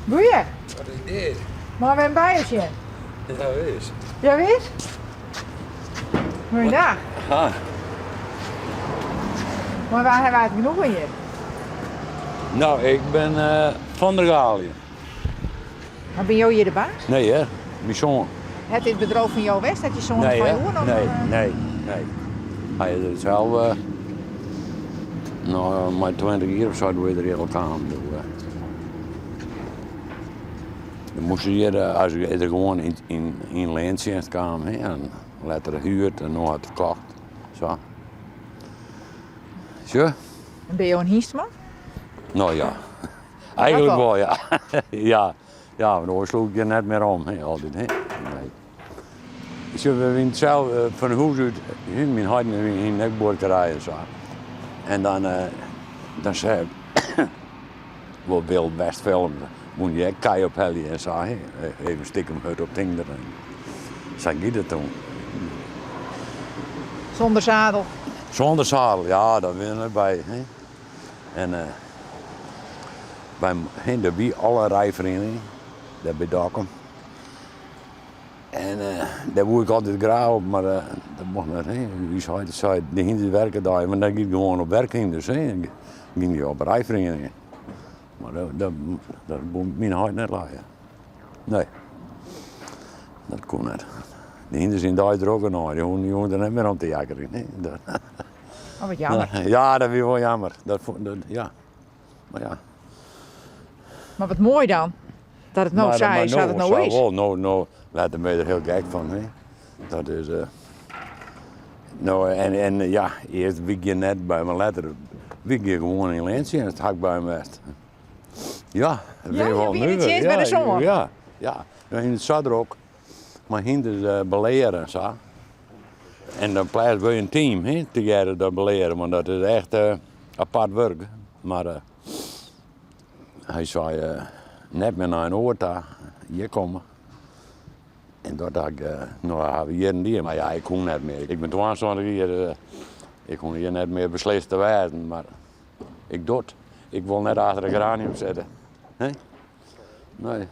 Goeie. Wat is dit? Meie we him by jo sjen? Ja, wis. Ja, wis? Goeiedag. Ha. Mar wa hawwe wy it genoegen hjir? No, ik bin Van der Galiën. Mar binne jo hjir de baas? Nee hear, myn soan. Hat dit bedriuw fan jo west, hat je soan it Nee fan hear, jo oernommen? nee, nee, nee. Hy is der sels, no, mei 20 jier of sa doe is er hjir al kaam. Doe, dan moast er hjir, as is er gewoan yn, yn, yn leantsjinst kaam, hè, en letter huurd en no hat er kocht. Sa. Sjoch. En binne jo in hynsteman? No ja, eigenlik wol, ja. Ja, ja, want oars soe ik hjir net mear om, hè, altyd, hè. Nee. Sjoch, we wienen sels fan hûs út, myn heit en ik hienen ek buorkerij en sa. En dan, dan sei ik, wol Wild West film, woene je ek kij ophelje en sa, hè. Even stikem hurd op 't hynder en sa gie dat toen. Sûnder zadel? Sûnder zadel, ja, dat wie der net by, hè. En by, hè, der wie al in rijferiening, dêr by Dokkum. En dêr woe ik altyd graach op, mar dat mocht net. Hè. Us heit sei, de hynders werke dei, want dan gie ik gewoan op werkhynders. Hè. Dan gyng je op rijferieningen. Mar dat, dat, dat woe myn heit net lije. Nee, dat koe net. De hynders yn dei drok genôch, dy hoegden der net mear om te jakkerjen. Hè. Dat, Oh, wat jammer. Ja, dat wie wol jammer. Dat, dat, ja. Mar ja. Mar wat moai dan, dat it no sa is sa't it no is. Wol, no, no, letter bin je der hiel gek fan. Hè? Dat is, no, en, en ja, earst wie ik hjir net by, mar letter wie ik hjir gewoan yn leantsjinst, ha ik by him west. Ja, dat Ja, wie je wol wie yn nuver. tsjinst by de soan. Ja, ja. We hienen it sa drok, mei hynders belearen en sa. En dan pleatst we in team, hè, tegearre dat belearen, want dat is echt apart wurk. Mar hy sei net mear nei in oar ta, hjir komme. En dat ha ik, no ha we jierren dien, mar ja, ik koe net mear. Ik bin 72 jier, ik koe hjir net mear beslist te wêzen, mar ik doch it. Ik wol net achter de geranium sitte. Hè? Nee.